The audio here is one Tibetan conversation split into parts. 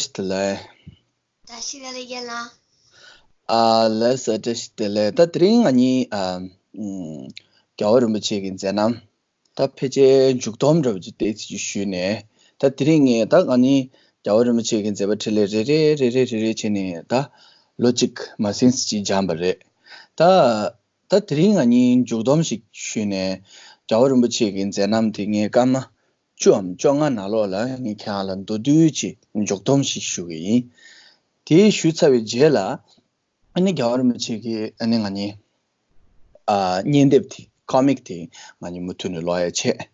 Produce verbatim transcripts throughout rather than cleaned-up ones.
བཀྲ་ཤིས་བདེ་ལེགས། བཀྲ་ཤིས་བདེ་ལེགས་རྒན་ལགས། ཨ་ལགས་སོ། བཀྲ་ཤིས་བདེ་ལེགས། ད་དེ་རིང་ང་གཉིས་ཨ་ཨུམ་རྒྱལ་བ་རིན་པོ་ཆེ་གི་མཛད་རྣམ། ད་ཕལ་ཆེར་མཇུག་སྡོམ་འདྲ་བོ་ཅིག་ཏོག་ཙམ་ཅིག་ཞུས་ནས། ད་དེ་རིང་ངས་ད་ང་གཉིས་རྒྱལ་བ་རིན་པོ་ཆེ་གི་མཛད་པ་འཕྲིན་ལས་རེ་རེ་རེ་རེ་རེ་རེ་བྱས་ནས་ད་ལོ་གཅིག་མ་ཟིན་ཙམ་ཅིག་སྦྱངས་པ་རེད། ད་ད་དེ་རིང་ང་གཉིས་མཇུག་སྡོམ་ཞིག་ཞུས་ནས། རྒྱལ་བ་རིན་པོ་ཆེ་གི་མཛད་རྣམ་དེ་ངས་སྐར་མ་བཅུའམ་བཅོ་ལྔ་ནང་ལོགས་ལ་ངས་ཁྱེད་རང་ལ་མདོར་བསྡུས་ཅིག་མཇུག་སྡོམ་ཞིག་ཞུ་གི་ཡིན། དེ་ཞུས་ཚར་བའི་རྗེས་ལ། ཨ་ནི་རྒྱལ་བ་རིན་པོ་ཆེ་གི་ཨ་ནི་ང་གཉིས་ཨ་བརྙན་དེབ་དེ། ཀོ་མིག་དེ་ང་གཉིས་མུ་མཐུད་ནས་ཀློག་ཡ་བྱས།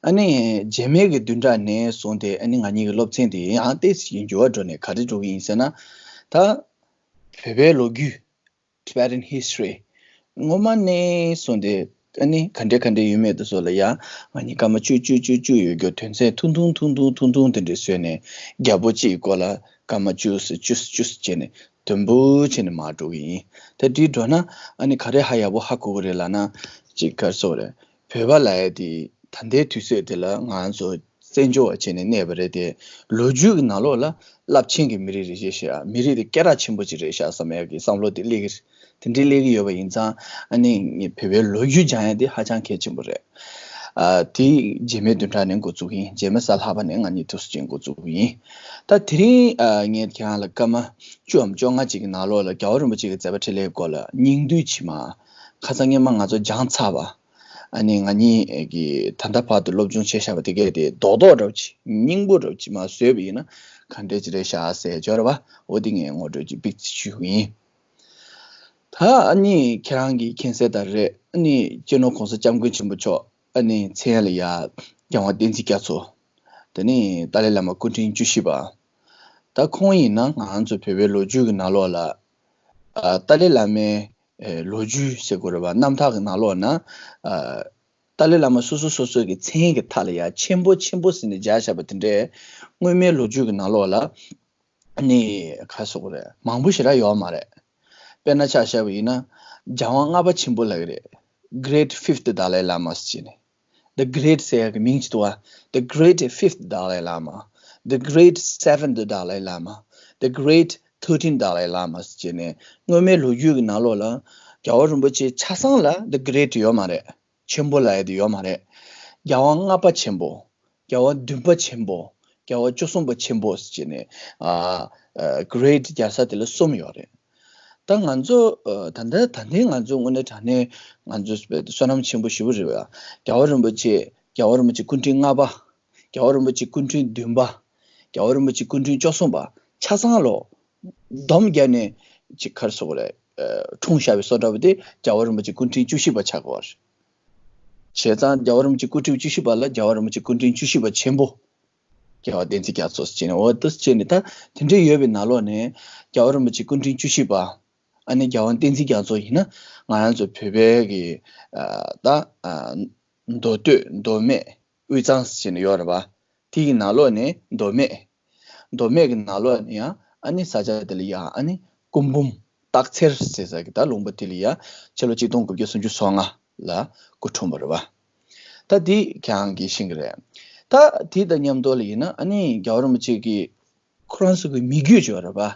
ཨ་ནི་རྗེས་མའི་གི་བདུན་ཕྲག་ནས་བཟུང་སྟེ་ཨ་ནི་ང་གཉིས་ཀྱི་སློབ་ཚན་དེ་ཡང་ཏོག་ཙམ་འགྱུར་བ་འགྲོ་ནས་ག་རེ་འགྲོ་གི་ཡིན་ཟེར་ན། ད་བོད་པའི་ལོ་རྒྱུས། Tibetan history། སྔོན་མ་ནས་བཟུང་སྟེ་ཨ་ནི་ག་འདྲ་ག་འདྲ་ཡོད་མེད་དེ་ཚོ་ལ་ཡ། ང་གཉིས་སྐར་མ་བཅུ་བཅུ་བཅུ་བཅུ་ཡོད་རྒྱུ་དོན་ཚན་ཐུང་ཐུང་ཐུང་ཐུང་ཐུང་ཐུང་དེ་འདྲ་བཟོས་ནས། རྒྱལ་པོ་གཅིག་གི་སྐོར་ལ་སྐར་མ་བཅུ་ཙམ་བཅུ་ཙམ་བཅུ་ཙམ་བྱས་ནས་དུམ་བུ་བྱས་ནས་མར་འགྲོ་གི་ཡིན། ད་འདི་འགྲོ་ན་ཨ་ནི་ག་རེ་ཧ་ཡག་པོ་ཧ་གོ་གི་རེད་ལབ་ན། ཅིག་ག་རེ་ཟེར་དགོས་རེད། བོད་པ་ལབ་ཡ་དེ་ད་ལྟའི་དུས་ཚོད་དེ་ལ་ང་ཚོ་བཙན་བྱོལ་བ་བྱས་ནས་གནས་པ་རེད་དེ། ལོ་རྒྱུས་ཀྱི་ནང་ལོགས་ལ་རླབས་ཆེན་གྱི་མི་རིགས་རེད་ཤག་མི་རིགས་དེ་སྐད་གྲགས་ཆེན་པོ་ཅིག་རེད་ཤག་བསམ་ཡག་གི་བསམ་བློ་དེ་སླེབས་ཀྱི་རེད། དེ་འདྲའི་སླེབས་ཀྱི་ཡོད་པ་ཡིན་ཙང་། ཨ་ནི་ངས་བོད་པའི་ལོ་རྒྱུས་སྦྱང་ཡ་དེ་ཧ་ཅང་གལ་ཆེན་པོ་རེད། ཨ་དེ་རྗེས་མའི་བདུན་ཕྲག་ནས་འགོ་བཙུགས་ཡིན། རྗེས་མའི་གཟའ་ལྷག་པ་ནས་ང་གཉིས་ཐུགས་སུ་ཆེན་འགོ་བཙུགས་ཡིན། ད་དེ་རིང་ཨ་ངས་ཁྱེད་རང་ལ་སྐར་མ་བཅུའམ་བཅོ་ལྔ་ཅིག་གི་ནང་ལོགས་ལ་རྒྱལ་བ་རིན་པོ་ཆེ་གི་མཛད་པ་འཕྲིན་ལས་སྐོར་ལ་སྙིང་བསྡུས་ཅིག་མར། ཁ་སང་སྔོན་མ་ང་ཚོ་སྦྱངས་ཚར་བ། ཨ་ནི་ང་གཉིས་ཀྱིས་ད་ལྟ་བར་དུ་སློབ་སྦྱོང་བྱས་བཞག་པ་དེ་གས་དེ་རྡོག་རྡོག་འདྲ་བོ་ཅིག་སྙིང་པོ་འདྲ་བོ་ཅིག་མར་བཟོས་པ་ཡིན་ན་ག་འདྲས་ཅིག་རེད་ཤག་ཟེར་འབྱོར་བ། འོ་དེ་ངས་ངོ་སྤྲོད་ཅིག་ཏོག་ཙམ་ཞུ་གི་ཡིན། ད་ཨ་ནི་ཁྱེད་རང་གིས་མཁྱེན་གསལ་ལྟར་རེད། ཨ་ནི་སྤྱི་ནོར་༸གོང་ས་༸སྐྱབས་མགོན་ཆེན་པོ་མཆོག་ཨ་ནི་མཚན་ལ་ཡ་༸རྒྱལ་དབང་བསྟན་འཛིན་རྒྱ་མཚོ། དེ་ནས་ཏཱ་ལའི་བླ་མ་སྐུ་ཕྲེང་བཅུ་བཞི་པ། ད་ཁོང་ཡིན་ན་ང་ཚོ་བོད་པའི་ལོ་རྒྱུས་ཀྱི་ནང་ལོགས་ལ། ཨ་ཏཱ་ལའི་བླ་མའི་ཨེ་ལོ་རྒྱུས་ཟེར་དགོས་རེད་པ། རྣམ་ཐར་གྱི་ནང་ལོགས་ན། ཨ་ཏཱ་ལའི་བླ་མ་སོ་སོ་སོ་སོའི་གི་མཚན་གྱི་མཐའ་ལ་ཡ་ཆེན་པོ་ཆེན་པོ་ཟེར་ནས་སྦྱར་བཞག་པ་དེ་འདྲའི་སྔོན་མའི་ལོ་རྒྱུས་ཀྱི་ནང་ལོགས་ལ། ནི་ག་རེ་ཟེར་དགོས་རེད། མང་པོ་ཞེ་དྲག་ཡོད་མ་རེད། དཔེར་ན་ཆ་བཞག་པ་ཡིན་ན། རྒྱལ་དབང་ལྔ་པ་ཆེན་པོ་ལབ་ཀྱི་རེད། Great Fifth Dalai Lama ཟེར་ནས། The Great ཟེར་ཡག་གི་མིང་ཅིག་འདུག་པ། The Great Fifth Dalai Lama། The Great Seventh Dalai Lama། The Great Thirteenth Dalai Lama ཟེར་ནས། སྔོན་མའི་ལོ་རྒྱུས་ཀྱི་ནང་ལོགས་ལ་རྒྱལ་བ་རིན་པོ་ཆེ་ཆ་ཚང་ལ་The Great ཡོད་མ་རེད། ཆེན་པོ་ལབ་ཡ་དེ་ཡོད་མ་རེད། རྒྱལ་དབང་ལྔ་པ་ཆེན་པོ། རྒྱལ་དབང་བདུན་པ་ཆེན་པོ། རྒྱལ་དབང་བཅུ་གསུམ་པ་ཆེན་པོ་ཟེར་ནས། ཨ་ཨ་Great རྒྱལ་ས་དེ་ལ་གསུམ་ཡོད་རེད། ད་ང་ཚོ་ཨ་ད་ལྟ་ད་ལྟའི་ང་ཚོ་དངོས་གནས་དྲང་གནས་ང་ཚོ་བསོད་ནམས་ཆེན་པོ་ཞེ་པོ་རེད་པ། རྒྱལ་བ་རིན་པོ་ཆེ། རྒྱལ་བ་རིན་པོ་ཆེ་སྐུ་ཕྲེང་ལྔ་པ། རྒྱལ་བ་རིན་པོ་ཆེ་སྐུ་ཕྲེང་བདུན་པ། རྒྱལ་བ་རིན་པོ་ཆེ་སྐུ་ཕྲེང་བཅུ་གསུམ་པ། ཆ་ཚང་ལོ། སྡོམ་བརྒྱབ་ནས་ཅིག་ག་རེ་ཟེར་དགོས་རེད། ཨ་འཁྲུངས་བཞག་པའི་བཟོ་འདྲ་པོ་དེ་རྒྱལ་བ་རིན་པོ་ཆེ་སྐུ་ཕྲེང་བཅུ་བཞི་པ་ཆགས་ཀྱི་ཡོད་རེད། བྱས་ཙང་རྒྱལ་བ་རིན་པོ་ཆེ་སྐུ་ཕྲེང་བཅུ་བཞི་པ་ལ་རྒྱལ་བ་རིན་པོ་ཆེ་སྐུ་ཕྲེང་བཅུ་བཞི་པ་ཆེན་པོ། རྒྱལ་བ་བསྟན་འཛིན་རྒྱ་མཚོ་ཟེར་ནས། འོ་དེ་བྱས་ནས་ད་དེ་འདྲ་ཡོད་པའི་ནང་ལོགས་ནས་རྒྱལ་བ་རིན་པོ་ཆེ་སྐུ་ཕྲེང་བཅུ་བཞི་པ། ཨ་ནི་རྒྱལ་དབང་བསྟན་འཛིན་རྒྱ་མཚོ་ཡིན་ན་ང་རང་ཚོ་བོད་པའི་གི་ཨ་ད་ཨ་མདོ་སྟོད་མདོ་སྨད་དབུས་གཙང་ཟེར་ནས་ཡོད་རེད་པ། དེ་ཡི་ནང་ལོགས་ནས་མདོ་སྨད། མདོ་སྨད་ཀྱི་ནང་ལོགས་ནས་ཡང་ཨ་ནི་ས་ཆ་དེ་ལ་ཡང་ཨ་ནི་སྐུ་འབུམ་སྟག་འཚེར་ཟེར་ས་གི་ད་ལུང་པ་དེ་ལ་ཡང་ཕྱི་ལོ་ཆིག་སྟོང་དགུ་བརྒྱ་སུམ་ཅུ་སོ་ལྔ་ལ་སྐུ་འཁྲུངས་པ་རེད་པ། ད་འདི་ཁྱེད་རང་གིས་ཤེས་ཀྱི་རེད། ད་དེ་དང་མཉམ་དུ་ལ་ཡིན་ན་ཨ་ནི་རྒྱལ་བ་རིན་པོ་ཆེ་གི་ཁོ་རང་ཚོ་གི་མི་རྒྱུད་ཅིག་ཡོད་རེད་པ། ཨ་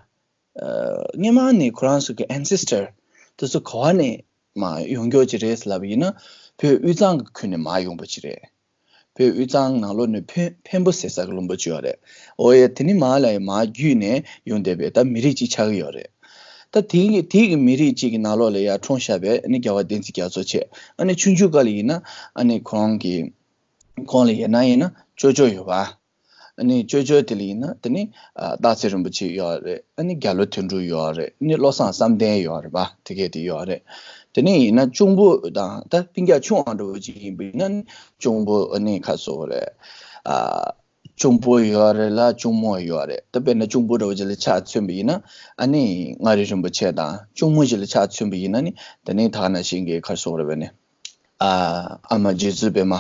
སྔོན་མ་ནས་ཁོ་རང་ཚོ་གི་ancestor་དེ་ཚོ་ག་བ་ནས་མར་ཡོང་མཁན་ཅིག་རེད་ལབ་པ་ཡིན་ན། བོད་དབུས་གཙང་གི་ཁུལ་ནས་མར་ཡོང་པ་ཅིག་རེད། བོད་དབུས་གཙང་ནང་ལོགས་ནས་འཕན་འཕན་པོ་ཟེར་ས་གི་ལུང་པ་ཅིག་ཡོད་རེད། འོ་ཡ། དེ་ནི་མར་ལ་ཡ་མར་བརྒྱུད་ནས་ཡོང་བསྡད་པའི་ད་མི་རིགས་ཅིག་ཆགས་ཀྱི་ཡོད་རེད། ད་དེའི་དེའི་གི་མི་རིགས་ཅིག་གི་ནང་ལོགས་ལ་ཡ་འཁྲུངས་བཞག་པའི་ཨ་ནི་རྒྱལ་བ་བསྟན་འཛིན་རྒྱ་མཚོ་བྱས། ཨ་ནི་ཆུང་ཆུང་སྐབས་ལ་ཡིན་ན་ཨ་ནི་ཁོང་གི་ཁོང་ལ་ཡིན་ན་ཡིན་ན་ཅོ་ཅོ་ཡོད་པ། ཨ་ནི་ཅོ་ཅོ་དེ་ལ་ཡིན་ན་དེ་ནི་ཨ་སྟག་འཚེར་རིན་པོ་ཆེ་ཡོད་རེད། ཨ་ནི་རྒྱ་ལོ་དོན་གྲུབ་ཡོད་རེད། ཨ་ནི་བློ་བཟང་བསམ་གཏན་ཡོད་རེད་པ། དེ་གས་དེ་ཡོད་རེད། དེ་ནས་ཡིན་ན་གཅུང་པོ་དང་ད་སྤུན་ཀྱག་ཆུང་བ་འདྲ་བོ་ཅིག་ཡིན་པ་ཡིན་ན་ནི་གཅུང་པོ་ཨ་ནི་ཁ་སོ་རེད། ཨ་གཅུང་པོ་ཡོད་རེད་ལ་གཅུང་མོ་ཡོད་རེད། ད་དཔེར་ན་གཅུང་པོ་འདྲ་བོ་ཅིག་ལ་ཆ་མཚོན་པ་ཡིན་ན་ཨ་ནི་མངའ་རིས་རིན་པོ་ཆེ་དང་། གཅུང་མོ་ཅིག་ལ་ཆ་མཚོན་པ་ཡིན་ན་ནི་དེ་ནི་ད་ག་ནང་བཞིན་གྱི་ཁ་སོ་རེད་པ་ནི། ཨ་ཨ་མ་རྗེ་བཙུན་པད་མ།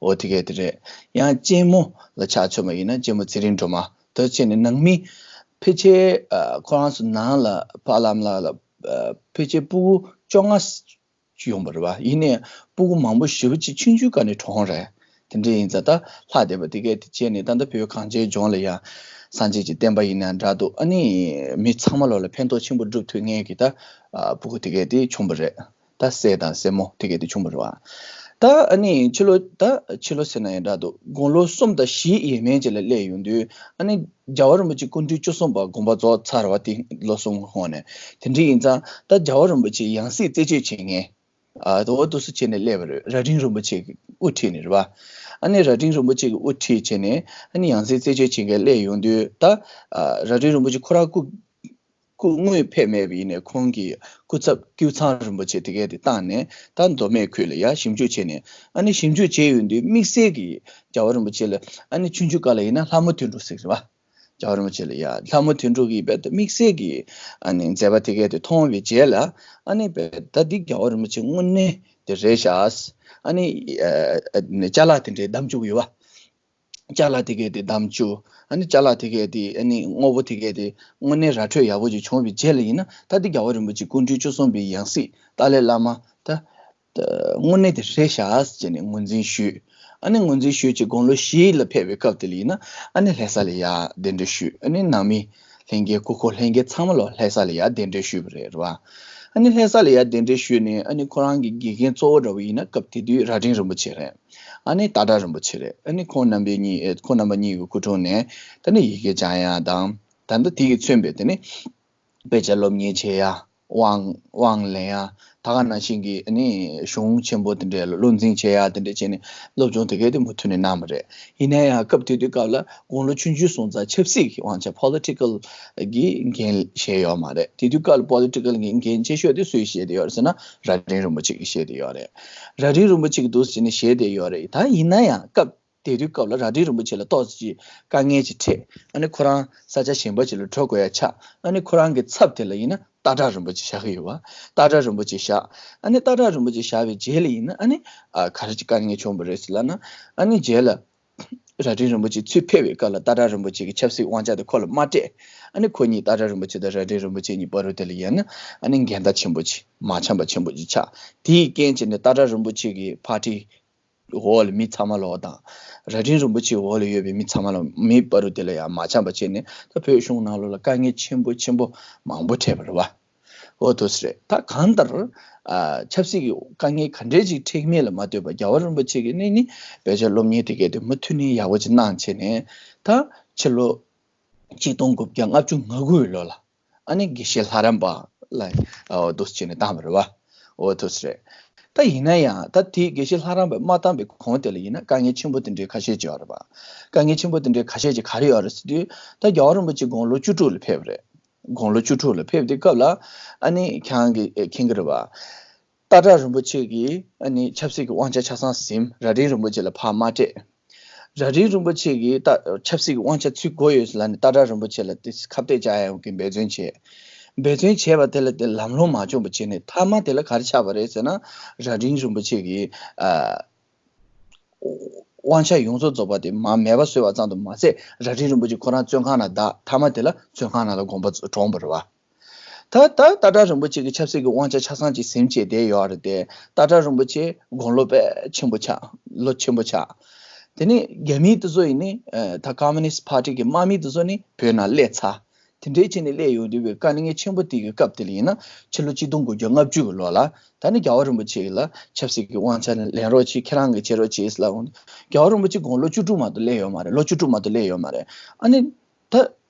འོ་དེ་གས་དེ་རེད། ཡང་གཅེན་མོ་ལ་ཆ་མཚོན་པ་ཡིན་ན་གཅེན་མོ་ཚེ་རིང་སྒྲོལ་མ། དེ་བྱས་ནས་ནང་མི་ཕལ་ཆེར་ཨ་ཁོ་རང་ཚོ་ནང་ལ་ཕ་ལམ་ལ་ལ་ཨ་ཕལ་ཆེར་སྤུ་གུ་བཅོ་ལྔ་ཡོང་པ་རེད་པ། ཡིན་ནའི་སྤུ་གུ་མང་པོ་ཞེ་པོ་ཅིག་ཆུང་ཆུང་སྒང་ནས་གྲོངས་རེད། དེ་འདྲ་ཡིན་ཙང་ད་ལྷག་བསྡད་པ་དེ་གས་དེ་བྱས་ནས་ད་ལྟ་བོད་གངས་ཅན་ལྗོངས་ལ་ཡང་ སངས་རྒྱས་ཀྱི་བསྟན་པ་ཡིན་ན་འདྲ་འདུག་ཨ་ནི་མི་ཚང་མ་ལོ་ལ་ཕན་ཐོགས་ཆེན་པོ་སྒྲུབ་ཐུབ་མཁན་གྱི་ད་ཕྲུ་གུ་དེ་གས་དེ་བྱུང་བ་རེད། ད་སྲས་དང་སྲས་མོ་དེ་གས་དེ་བྱུང་བ་རེད་བ། ད་ཨ་ནི་ཕྱི་ལོ་ད་ཕྱི་ལོ་ཟེར་ན་ཡང་འདྲ་འདུག་དགུང་ལོ་གསུམ་དང་བཞི་ཡས་མས་ཅིག་ལ་སླེབས་ཡོང་དུས་ཨ་ནི་རྒྱལ་བ་རིན་པོ་ཆེ་སྐུ་ཕྲེང་བཅུ་གསུམ་པ་དགོངས་པ་རྫོགས་ཚར་བ་དེ་ལོ་གསུམ་གོང་ནས་དེ་འདྲ་ཡིན་ཙང་ད་རྒྱལ་བ་རིན་པོ་ཆེ་ཡང་སྲིད་རྩད་གཅོད་བྱེད་མཁན། ཨ་དོ་འོ་དུ་སུ་བྱས་ནས་སླེབས་པ་རེད། རྭ་སྒྲེང་རིན་པོ་ཆེ་གི་དབུ་ཁྲིད་ནས་རེད་བ། ཨ་ནི་རྭ་སྒྲེང་རིན་པོ་ཆེ་གི་དབུ་ཁྲིད་བྱས་ནས་ཨ་ནི་ཡང་སྲིད་རྩད་གཅོད་བྱེད་མཁན་སླེབས་ཡོང་དུས་ད་ཨ་རྭ་སྒྲེང་རིན་པོ་ཆེ་ཁོ་རང་སྐུ་སྐུ་དངོས་ཕེབས་མེད་པ་ཡིན་ནས་ཁོང་གི་སྐུ་ཚབ་ཀེའུ་ཚང་རིན་པོ་ཆེ་དེ་གས་དེ་བཏང་ནས་ད་མདོ་སྨད་ཁུལ་ལ་ཡར་ཞིབ་འཇུག་བྱས་ནས་ཨ་ནི་ཞིབ་འཇུག་བྱས་ཡོང་དུས་དམིགས་བསལ་གྱི་རྒྱལ་བ་རིན་པོ་ཆེ་ལ་ཨ་ནི་ཆུང་ཆུང་སྐབས་ལ་ཡིན་ན་ལྷ་མོ་དོན་གྲུབ་ཟེར་གྱི་རེད་བ། རྒྱལ་བ་རིན་པོ་ཆེ་ལ་ཡ་ལྷ་མོ་དོན་གྲུབ་ཀྱི་རྦད་དེ་དམིགས་བསལ་གྱི་ཨ་ནི་མཛད་པ་དེ་གས་དེ་མཐོང་བའི་རྗེས་ལ་ཨ་ནི་རྦད་ད་འདི་རྒྱལ་བ་རིན་པོ་ཆེ་དངོས་གནས་དེ་རེད་ཤག་ཨ་ནི་ཨ་ཨ་ནི་ཅ་ལག་དེ་འདྲའི་བདམས་བཅུག་ཡོད་བ། ཅ་ལག་དེ་གས་དེ་བདམས་བཅུག་ཨ་ནི་ཅ་ལག་དེ་གས་དེ་ཨ་ནི་དངོས་པོ་དེ་གས་དེ་དངོས་གནས་ར་འཕྲོད་ཡག་པོ་ཅིག་བྱུང་བའི་རྗེས་ལ་ཡིན་ན་ད་འདི་རྒྱལ་བ་རིན་པོ་ཆེ་སྐུ་ཕྲེང་བཅུ་གསུམ་པའི་ཡང་སྲིད་ཏཱ་ལའི་བླ་མ་ད། དངོས་གནས་དེ་རེད་ཤག་ཟེར་ནས་ངོས་འཛིན་ཞུས། ཨ་ནི་ངོས་འཛིན་ཞུས་ཀྱི་དགུང་ལོ་བཞི་ལ་ཕེབས་པའི་སྐབས་དེ་ལ་ཡིན་ན་ཨ་ནི་ལྷ་ས་ལ་ཡར་གདན་འདྲེན་ཞུས། ཨ་ནི་ནང་མི་ལྷན་རྒྱས་སྐུ་འཁོར་ལྷན་རྒྱས་ཚང་མ་ལོ་ལྷ་ས་ལ་ཡར་གདན་འདྲེན་ཞུས་པ་རེད་རེད་བ། ཨ་ནི་ལྷ་ས་ལ་ཡར་གདན་འདྲེན་ཞུས་ནས་ཨ་ནི་ཁོ་རང་གི་དགེ་རྒན་གཙོ་བོ་འདྲ་བོ་ཡིན་ན་སྐབས་དེ་དུས་རྭ་སྒྲེང་རིན་པོ་ཆེ་རེད། ཨ་ནི་སྟག་བྲག་རིན་པོ་ཆེ་རེད། ཨ་ནི་ཁོང་རྣམ་པའི་གཉིས་ཁོང་རྣམ་པ་གཉིས་ཀྱི་སྐུ་དྲུང་ནས་ད་ནི་ཡི་གེ་སྦྱང་ཡ་དང་ད་ལྟ་དེ་གི་མཚོན་པའི་དེ་ནི། དཔེ་ཆ་སློབ་གཉེར་བྱེད་ཡ། དབང་དབང་ལེན་ཡ། ད་ག་ནང་བཞིན་གྱི་ཨ་ནི་གཞུང་ཆེན་པོ་དེ་འདྲའི་ལ་བློ་འཛིན་བྱེད་ཡ་དེ་འདྲ་བྱས་ནས་སློབ་སྦྱོང་དེ་གས་དེ་མུ་མཐུད་ནས་གནང་བ་རེད། ཡིན་ན་ཡང་སྐབས་དེ་དུས་སྐབས་ལ་དགུང་ལོ་ཆུང་ཆུང་སོང་ཙང་ཆབ་སྲིད་ཀྱི་དབང་ཆ་པོ་ལི་ཊི་ཀལ་གྱི་འགན་བཞེས་ཡོད་མ་རེད། དེ་དུས་སྐབས་ལ་པོ་ལི་ཊི་ཀལ་གྱི་འགན་ཆེ་ཤོས་དེ་སུས་བཞེས་བསྡད་ཡོད་རེད་ཟེར་ན་རྭ་སྒྲེང་རིན་པོ་ཆེ་གིས་བཞེས་བསྡད་ཡོད་རེད། རྭ་སྒྲེང་རིན་པོ་ཆེ་གིས་འདུག་སེ་བྱས་ནས་བཞེས་བསྡད་ཡོད་རེད། ད་ཡིན་ན་ཡང་སྐབས། དེ་དུས་སྐབས་ལ་རྭ་སྒྲེང་རིན་པོ་ཆེ་ལ་ཏོག་ཙམ་ཅིག་དཀའ་ངལ་ཅིག་འཕྲད། ཨ་ནི་ཁོ་རང་ས་ཆ་གཞན་པ་ཅིག་ལ་འགྲོ་དགོས་ཡ་ཆགས། ཨ་ནི་ཁོ་རང་གི་ཚབ་དེ་ལ་ཡིན་ན་སྟག་བྲག་རིན་པོ་ཆེ་བཞག་གི་ཡོད་པ། སྟག་བྲག་རིན་པོ་ཆེ་བཞག་ཨ་ནི་སྟག་བྲག་རིན་པོ་ཆེ་བཞག་པའི་རྗེས་ལ་ཡིན་ན་ཨ་ནི་ཨ་ག་རེ་ཅིག་དཀའ་ངལ་བྱུང་བ་རེད་ཟེར་ལབ་ན། ཨ་ནི་རྗེས་ལ་རྭ་སྒྲེང་རིན་པོ་ཆེ་ཚུར་ཕེབས་པའི་སྐབས་ལ་སྟག་བྲག་རིན་པོ་ཆེ་གི་ཆབ་སྲིད་དབང་ཆ་དེ་ཁོ་ལ་མ་སྤྲད། ཨ་ནི་ཁོ་གཉིས་སྟག་བྲག་རིན་པོ་ཆེ་དང་རྭ་སྒྲེང་རིན་པོ་ཆེ་གཉིས་བར་དུ་དེ་ལ་ཡིན་ན་ཨ་ནི་འགལ་ཟླ་ཆེན་པོ་ཅིག་མ་འཆམ་པ་ཆེན་པོ་ཅིག་ཆགས། དེའི་རྐྱེན་བྱས་ནས་སྟག་བྲག་རིན་པོ་ཆེ་གི་ཕར་ཊི། འོག་ལ་མི་ཚང་མ་ལོག་དང་། རྭ་སྒྲེང་རིན་པོ་ཆེའི་འོག་ལ་ཡོད་པའི་མི་ཚང་མ་ལ་མི་བར་དུ་དེ་ལ་ཡང་མ་འཆམ་པ་བྱས་ནས་ད་བོད་གཞུང་ནང་ལོགས་ལ་དཀའ་ངལ་ཆེན་པོ་ཆེན་པོ་མང་པོ་འཕྲད་པ་རེད་བ། འོ་འདུག་སེ་རེད། ད་གང་ལྟར་ཨ་ཆབ་སྲིད་ཀྱི་དཀའ་ངལ་ག་འདྲས་ཅིག་འཕྲད་མིན་ལ་མ་ལྟོས་པར་རྒྱལ་བ་རིན་པོ་ཆེ་གིས་ནི་ནི་དཔེ་ཆ་སློབ་གཉེར་དེ་གས་དེ་མུ་མཐུད་ནས་ཡག་པོ་ཅིག་གནང་བྱས་ནས་ད་ཕྱི་ལོ་གཅིག་སྟོང་དགུ་བརྒྱ་ལྔ་བཅུ་ང་དགུའི་ལོ་ལ། ཨ་ནི་དགེ་བཤེས་ལྷ་རམས་པ་ལ་འོ་འདུག་སེ་བྱས་ནས་བཏང་བ་རེད་བ། འོ་འདུག་སེ་རེད། ད་ཡིན་ན་ཡང་ད་དེའི་དགེ་བཤེས་ལྷ་རམས་པས་མ་བཏང་པའི་གོང་དེ་ལ་ཡིན་ན་དཀའ་ངལ་ཆེན་པོ་དེ་འདྲའི་ཁ་ཤས་ཅིག་ཡོད་རེད་བ། དཀའ་ངལ་ཆེན་པོ་དེ་འདྲའི་ཁ་ཤས་ཅིག་ག་རེ་ཡོད་རེད་ཟེར་དུས་ད་རྒྱལ་བ་རིན་པོ་ཆེ་དགུང་ལོ་བཅུ་དྲུག་ལ་ཕེབས་པ་རེད། དགུང་ལོ་བཅུ་དྲུག་ལ་ཕེབས་དུས་སྐབས་ལ་ཨ་ནི་ཁྱེད་རང་གིས་མཁྱེན་གྱི་རེད་བ། སྟག་བྲག་རིན་པོ་ཆེ་གིས་ཨ་ནི་ཆབ་སྲིད་ཀྱི་དབང་ཆ་ཆ་ཚང་ཟིན། རྭ་སྒྲེང་རིན་པོ་ཆེ་ལ་ཕར་མ་སྤྲད། རྭ་སྒྲེང་རིན་པོ་ཆེ་གིས་ད་ཆབ་སྲིད་ཀྱི་དབང་ཆ་ཚུར་དགོས་ཡོད་ཟེར་ལབ་ནས་སྟག་བྲག་རིན་པོ་ཆེ་ལ་དེ་ཁ་གཏད་བཅག་ཡག་གི་འབད་བརྩོན་བྱས། འབད་བརྩོན་བྱས་པ་དེ་ལ་དེ་ལམ་ལྷོང་མ་བྱུང་བ་བྱས་ནས་མཐའ་མ་དེ་ལ་ག་རེ་ཆགས་པ་རེད་ཟེར་ན། རྭ་སྒྲེང་རིན་པོ་ཆེ་གིས་ཨ་དབང་ཆ་ཡོངས་རྫོགས་རྫོགས་པ་དེ་མར་མེད་པ་བཟོས་པ་ཙམ་དུ་མ་ཟད། རྭ་སྒྲེང་རིན་པོ་ཆེ་ཁོ་རང་བཙོན་ཁང་ནང་བདག་མཐའ་མ་དེ་ལ་བཙོན་ཁང་ནང་ལ་དགོངས་པ་གྲོངས་པ་རེད་བ། ད་ད་སྟག་བྲག་རིན་པོ་ཆེ་གི་ཆབ་སྲིད་ཀྱི་དབང་ཆ་ཆ་ཚང་ཅིག་ཟིན་བྱས་བསྡད་ཡོད་རེད་དེ། སྟག་བྲག་རིན་པོ་ཆེ་དགུང་ལོ་དཔེ་ཆེན་པོ་ཆགས། ལོ་ཆེན་པོ་ཆགས། དེ་ནས་རྒྱ་མི་དེ་ཚོ་ཡིན་ནི་ད་ཀོམ་མུ་ནིསྟ་པར་ཊི་གི་དམག་མི་དེ་ཚོ་ནི་བོད་ནང་སླེབས་ཚར། དེ་འདྲའི་ཆེད་ནས་སླེབས་ཡོང་དུས་པའི་དཀའ་ངལ་ཆེན་པོ་དེ་གི་སྐབས་དེ་ལ་ཡིན་ན་ཕྱི་ལོ་གཅིག་སྟོང་དགུ་བརྒྱ་ལྔ་བཅུ་གི་ལོ་ལ་ད་ནི་རྒྱལ་བ་རིན་པོ་ཆེ་ལ་ཆབ་སྲིད་ཀྱི་དབང་ཆ་ལེན་རོགས་གྱིས། ཁྱེད་རང་གིས་བྱེད་རོགས་གྱིས་ལབ་འོང་དུས་རྒྱལ་བ་རིན་པོ་ཆེ་དགུང་ལོ་བཅུ་དྲུག་མ་གཏོགས་སླེབས་ཡོད་མ་རེད། ལོ་བཅུ་དྲུག་མ་གཏོགས་སླེབས་ཡོད་མ་རེད། ཨ་ནི། ད་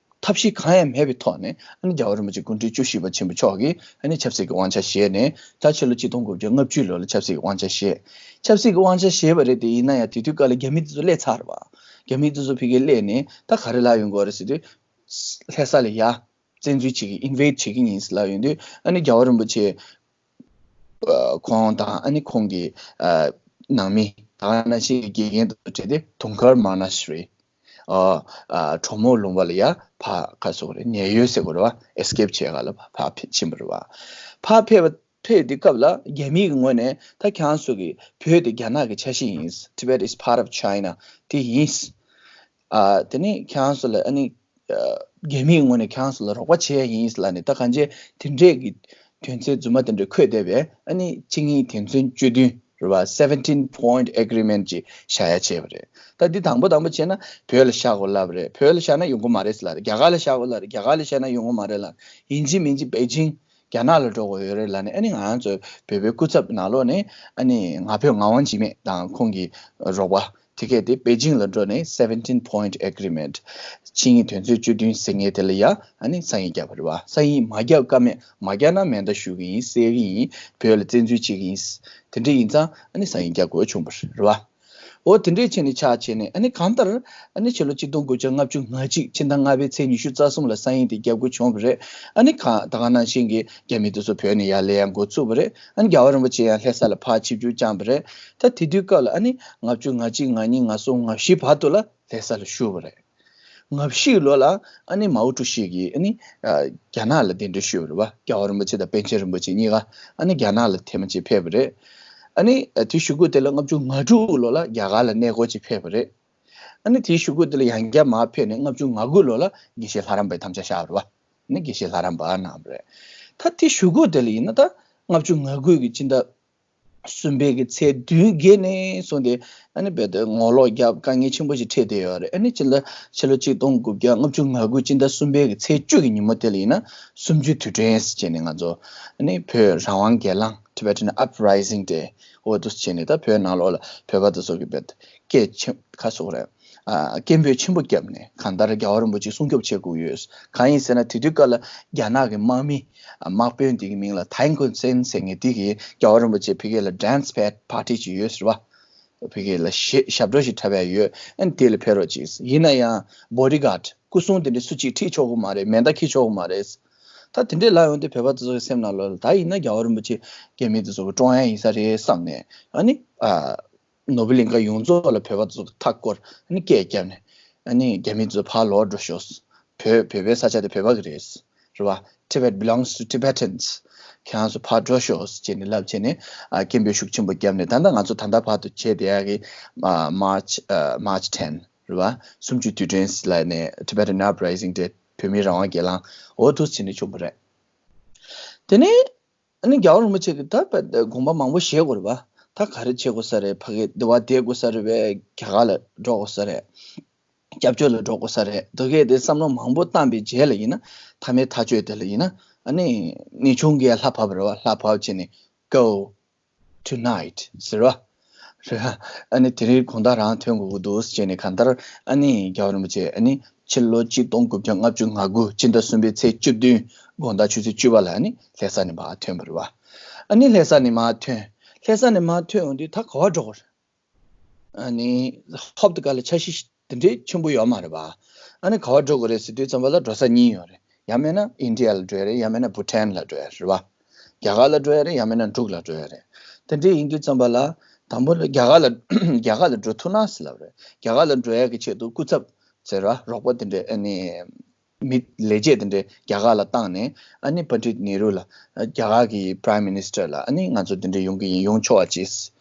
ཐབས་ཤེས་གང་ཡང་མེད་པའི་ཐོག་ནས་ཨ་ནི་རྒྱལ་བ་རིན་པོ་ཆེ་སྐུ་ཕྲེང་བཅུ་བཞི་པ་ཆེན་པོ་མཆོག་གིས་ཨ་ནི་ཆབ་སྲིད་ཀྱི་དབང་ཆ་བཞེས་ནས་ད་ཕྱི་ལོ་གཅིག་སྟོང་དགུ་བརྒྱ་ལྔ་བཅུ་ལོ་ལ་ཆབ་སྲིད་ཀྱི་དབང་ཆ་བཞེས། ཆབ་སྲིད་ཀྱི་དབང་ཆ་བཞེས་པ་རེད་དེ། ཡིན་ན་ཡང་དེ་དུས་སྐབས་ལ་རྒྱ་མི་དེ་ཚོ་སླེབས་ཚར་བ། རྒྱ་མི་དེ་ཚོ་ཕ་གིར་སླེབས་ནས་ད་ག་རེ་ལབ་ཡོང་གི་ཡོད་རེད་ཟེར་དུས། ལྷ་ས་ལ་ཡ་བཙན་འཛུལ་བྱེད་ཀྱི་ཨིན་ཝེ་ཌི་བྱེད་ཀྱི་ཡིན་ཟེར་ལབ་ཡོང་དུས་ཨ་ནི་རྒྱལ་བ་རིན་པོ་ཆེ། ཨ་ཁོང་དང་ཨ་ནི་ཁོང་གི་ཨ་ནང་མི་ད་ག་ནང་བཞིན་གྱི་དགེ་རྒན་དང་འབྲེལ་ཏེ་དུང་དཀར་མ་ན་ཤྲི། ཨ་ཨ་གྲོ་མོ་ལུང་པ་ལ་ཡ་ཕར་ག་སོགས་རེད། ཉེན་གཡོལ་ཟེར་དགོས་རེད་བ། ཨེ་སི་ཀེབ་བྱེད་ག་ལ་ཕར་ཕར་ཕྱིན་པ་རེད་བ། ཕར་ཕེབས་པ་ཕེབས་དུས་སྐབས་ལ་རྒྱ་མིའི་ངོས་ནས་ད་ཁྱེད་རང་ཚོ་གི་བོད་དེ་རྒྱ་ནག་གི་ཆ་ཤས་ཡིན། Tibet is part of China དེ་ཡིན། ཨ་དེ་ནི་ཁྱེད་རང་ཚོ་ལ་ཨ་ནི་ཨ་རྒྱ་མིའི་ངོས་ནས་ཁྱེད་རང་ཚོ་ལ་རོགས་པ་བྱེད་ཡ་ཡིན་ལབ་ནས་ད་གང་ཅི་དེ་འདྲས་ཀྱི་དོན་ཚན་རྫུན་མ་དེ་འདྲ་འཁོད་བསྡད་པས། ཨ་ནི་ཆིངས་ཡིག་དེ་ཚོའི་བཅུད་བསྡུས་ རེད་བ། Seventeen Point Agreement ཅིག་བཞག་ཡ་བྱས་པ་རེད། ད་འདི་དང་པོ་དང་པོ་བྱས་ན་བོད་ལ་བཞག་དགོས་ལབ་རེད། བོད་ལ་བཞག་ན་ཡོང་གི་མ་རེད་ཟེར་ལབ་རེད། རྒྱ་གར་ལ་བཞག་དགོས་ལབ་རེད། རྒྱ་གར་ལ་བཞག་ན་ཡོང་གི་མ་རེད་ལབ། ཡིན་གཅིག་མིན་གཅིག་པེ་ཅིང་རྒྱ་ནག་ལ་འགྲོ་དགོས་ཡོད་རེད་ལབ་ནས། ཨ་ནི་ང་ཚོ་བོད་པའི་སྐུ་ཚབ་ནང་ལོགས་ནས་ཨ་ནི་ང་ཕོད་ངག་དབང་འཇིགས་མེད་དང་ཁོང་གི་རོགས་པ་དེ་གས་དེ་པེ་ཅིང་ལ་འགྲོ་ནས་Seventeen Point Agreement ཆིངས་ཡིག་དོན་ཚན་བཅུ་བདུན་ཟེར་མཁན་དེ་ལ་ཡ་ཨ་ནི་ས་ཡིག་བརྒྱབ་པ་རེད་བ། ས་ཡིག་མ་བརྒྱབ་ཀ་མེད། མ་བརྒྱབ་ན་མེ་མདའ་གཞུ་གི་ཡིན། བསད་གི་ཡིན། བོད་ལ་བཙན་འཛུལ་བྱེད་ཀྱི་ཡིན། དེ་འདྲ་ཡིན་ཙང་ཨ་ནི་ས་ཡིག་བརྒྱབ་དགོས་བྱུང་བ་རེད་བ། འོ་དེ་འདྲས་བྱས་ནས་ཆགས་བྱས་ནས་ཨ་ནི་གང་ལྟར་ཨ་ནི་ཕྱི་ལོ་ཆིག་སྟོང་དགུ་བརྒྱ་ལྔ་བཅུ་ང་གཅིག་ཕྱི་ཟླ་ལྔ་པའི་ཚེས་ཉི་ཤུ་རྩ་གསུམ་ལ་ས་ཡིག་དེ་བརྒྱབ་དགོས་བྱུང་བ་རེད། ཨ་ནི་གང་ད་ག་ནང་བཞིན་གྱི་རྒྱ་མི་དེ་ཚོ་བོད་ནས་ཡར་སླེབས་ཡ་འགོ་ཚུགས་པ་རེད། ཨ་ནི་རྒྱལ་བ་རིན་པོ་ཆེ་ཡང་ལྷ་ས་ལ་ཕར་ཆིབས་བསྒྱུར་བསྐྱངས་པ་རེད། ད་དེ་དུས་སྐབས་ལ་ཨ་ནི་ལྔ་བཅུ་ང་གཅིག་ང་གཉིས་ང་གསུམ་ང་བཞི་བར་དུ་ལ་ལྷ་ས་ལ་བཞུགས་པ་རེད། ལྔ་བཞི་ལོ་ལ་ཨ་ནི་མའོ་ཀྲུའུ་ཞི་གིས་ཨ་ནི་ཨ་རྒྱ་ནག་ལ་གདན་འདྲེན་ཞུས་པ་རེད་བ། རྒྱལ་བ་རིན་པོ་ཆེ་དང་པཎ་ཆེན་རིན་པོ་ཆེ་གཉིས་ཀ་ཨ་ནི་རྒྱ་ནག་ལ་ཐེངས་མ་གཅིག་ཕེབས་པ་རེད། ཨ་ནི་ཨ་དེའི་གཞུག་གུ་དེ་ལ་ལྔ་བཅུ་ང་དྲུག་ལོ་ལ་རྒྱ་གར་ལ་གནས་སྐོར་གཅིག་ཕེབས་པ་རེད། ཨ་ནི་དེའི་གཞུག་གུ་དེ་ལ་ཡང་བསྐྱར་མར་ཕེབས་ནས་ལྔ་བཅུ་ང་དགུ་ལོ་ལ་དགེ་བཤེས་ལྷ་རམས་པའི་དམ་བཅའ་བཞག་པ་རེད་བ། ཨ་ནི་དགེ་བཤེས་ལྷ་རམས་པ་གནང་བ་རེད། ད་དེའི་གཞུག་གུ་དེ་ལ་ཡིན་ན་ད་ལྔ་བཅུ་ང་དགུ་གི་སྤྱི་ཟླ་གསུམ་པའི་གི་ཚེས་བདུན་བརྒྱད་ནས་བཟུང་སྟེ་ཨ་ནི་རྦད་དེ་ངོ་ལོག་བརྒྱབ་དཀའ་ངལ་ཆེན་པོ་ཞིག་འཕྲད་བསྡད་ཡོད་རེད། ཨ་ནི་སྤྱི་ཟླ་ཕྱི་ལོ་ཆིག་སྟོང་དགུ་བརྒྱ་ལྔ་བཅུ་ང་དགུ་སྤྱི་ཟླ་གསུམ་པའི་གི་ཚེས་བཅུ་གི་ཉིན་མོ་དེ་ལ་ཡིན་ན་གསུམ་བཅུའི་དུས་དྲན་ཟེར་བྱས་ནས་ང་ཚོ་ཨ་ནི་བོད་རང་དབང་སྒེར་ལངས་Tibetan Uprising Day འོ་འདུག་སེ་བྱས་ནས་ད་བོད་ནང་ལོགས་ལ་བོད་པ་དེ་ཚོ་གི་རྦད་དེ་སྐད་ཆེན་ཁ་སོགས་རེད། ཨ་སྐད་འབོད་ཆེན་པོ་བརྒྱབ་ནས་གང་ལྟར་རྒྱལ་བ་རིན་པོ་ཆེ་སྲུང་སྐྱོབ་བྱེད་དགོས་ཡོད། གང་ཡིན་ཟེར་ན་དེ་དུས་སྐབས་ལ་རྒྱ་ནག་གི་དམག་མི་དམག་དཔོན་དེ་གི་མིང་ལ་ཐའེ་ཁོན་སན་ཟེར་མཁན་དེ་གིས་རྒྱལ་བ་རིན་པོ་ཆེ་ཕ་གི་ལ་dance pad party ཅིག་ཡོད་ཟེར་བ། ཕ་གི་ལ་ཞེ་ཞབས་བྲོ་ཞིག་འཁྲབ་ཡ་ཡོད། ཨ་ནི་དེ་ལ་ཕེབས་རོགས་གྱིས། ཡིན་ན་ཡང་bodyguard སྐུ་སྲུང་དེ་འདྲ་སུ་གཅིག་ཁྲིད་ཆོག་གི་མ་རེད། མེ་མདའ་འཁྱེར་ཆོག་གི་མ་རེད། ད་དེ་འདྲས་ལབ་ཡོང་དུས་བོད་པ་དེ་ཚོ་གི་སེམས་ནང་ལོགས་ལ་ད་ཡིན་ན་རྒྱལ་བ་རིན་པོ་ཆེ་རྒྱ་མི་དེ་ཚོ་གི་བཀྲོངས་ཡ་ཡིན་ས་རེད་བསམ་ནས། ཨ་ནི་ཨ། ནོར་བུ་གླིང་ཁ་ཡོངས་རྫོགས་ལ་བོད་པ་ཚོ་མཐའ་བསྐོར་ཨ་ནི་སྐད་བརྒྱབ་ནས། ཨ་ནི་རྒྱ་མི་ཚོ་ཕར་ལོག་འགྲོ་ཤོག་བོད་བོད་པའི་ས་ཆ་དེ་བོད་པ་གི་རེད། རེད་བ། Tibet belongs to Tibetans. ཁྱེད་རང་ཚོ་ཕར་འགྲོ་ཤོག་ཅེས་ནས་ལབ་བྱས་ནས་ཨ་སྐད་འབོད་ཤུགས་ཆེན་པོ་བརྒྱབ་ནས། ད་ལྟ་ང་ཚོ་ད་ལྟ་བར་དུ་བྱས་བསྡད་ཡ་གི་ཨ་March ཨ་March ten རེད་བ། གསུམ་བཅུའི་དུས་དྲན་ལབ་ནས་Tibetan Uprising Day བོད་མིའི་རང་དབང་སྒེར་ལངས་འོ་འདུག་སེ་བྱས་ནས་བྱུང་བ་རེད། དེ་ནས། ཨ་ནི་རྒྱལ་བ་རིན་པོ་ཆེ་གིས་ད་དགོངས་པ་མང་པོ་བཞེས་དགོས་རེད་པ། ད་ག་རེ་བྱེད་དགོས་ས་རེད། ཕ་གི་འདི་བ་བསྡད་དགོས་ས་རེད་པས། རྒྱ་གར་ལ་འགྲོ་དགོས་ས་རེད། སྐྱབས་བཅོལ་ལ་འགྲོ་དགོས་ས་རེད། འདི་གས་དེ་བསམ་བློ་མང་པོ་བཏང་པའི་རྗེས་ལ་ཡིན་ན། མཐའ་མའི་ཐག་གཅོད་དེ་ལ་ཡིན་ན་ཨ་ནི་གནས་ཆུང་གིས་ལྷ་བབས་རེད་པ། ལྷ་བབས་བྱས་ནས་go tonight ཟེར་བ། རེད། ཨ་ནི་དེ་རིང་དགོང་དག་རང་ཐོན་དགོས་ཀྱི་འདུག་ཟེར་ནས། གང་ལྟར་ཨ་ནི་རྒྱལ་བ་རིན་པོ་ཆེ་ཨ་ནི་ཕྱི་ལོ་ཆིག་སྟོང་དགུ་བརྒྱ་ལྔ་བཅུ་ང་དགུ་སྤྱི་ཟླ་གསུམ་པའི་ཚེས་བཅུ་བདུན་དགོང་དག་ཆུ་ཚོད་བཅུ་པ་ལ་ཨ་ནི་ལྷ་ས་ནས་མར་ཐོན་པ་རེད་བ། ཨ་ནི་ལྷ་ས་ནས་མར་ཐོན། ལྷ་ས་ནས་མར་ཐོན་ཡོང་དུས་ད་ག་པར་འགྲོ་དགོས་རེད། ཨ་ནི་ཧོབ་ཏེ་ག་ལ་འཆར་གཞི་དེ་འདྲའི་ཆེན་པོ་ཡོད་མ་རེད་པ། ཨ་ནི་ག་པར་འགྲོ་དགོས་རེད་ཟེར་དུས་ཙམ་པ་ལ་འགྲོ་ས་གཉིས་ཡོད་རེད། ཡང་མིན་ན་ཨིན་ཌི་ཡ་ལ་འགྲོ་ཡ་རེད། ཡང་མིན་ན་བྷུ་ཊན་ལ་འགྲོ་ཡ་རེད་པ། རྒྱ་གར་ལ་འགྲོ་ཡ་རེད། ཡང་མིན་ན་འབྲུག་ལ་འགྲོ་ཡ་རེད། དེ་འདྲ་ཡིན་དུས་ཙམ་པ་ལ་དང་པོ་ལ་རྒྱ་གར་ལ་རྒྱ་གར་ལ་འགྲོ་ཐུབ་ན་ཟེར་ལབ་རེད། རྒྱ་གར་ལ་འགྲོ་ཡ་གི་ཆེད་དུ་སྐུ་ཚབ་ཟེར་བ་རོགས་པ་དེ་འདྲ་ཨ་ནི། མི་ལས་བྱེད་དེ་འདྲས་རྒྱ་གར་ལ་བཏང་ནས་ཨ་ནི་པཎྜི་ཏ་ནེ་རུ་ལ་རྒྱ་གར་གྱི་Prime Minister ལ་ཨ་ནི་ང་ཚོ་དེ་འདྲས་ཡོང་གི་ཡིན། ཡོང་ཆོག་པ་བྱས།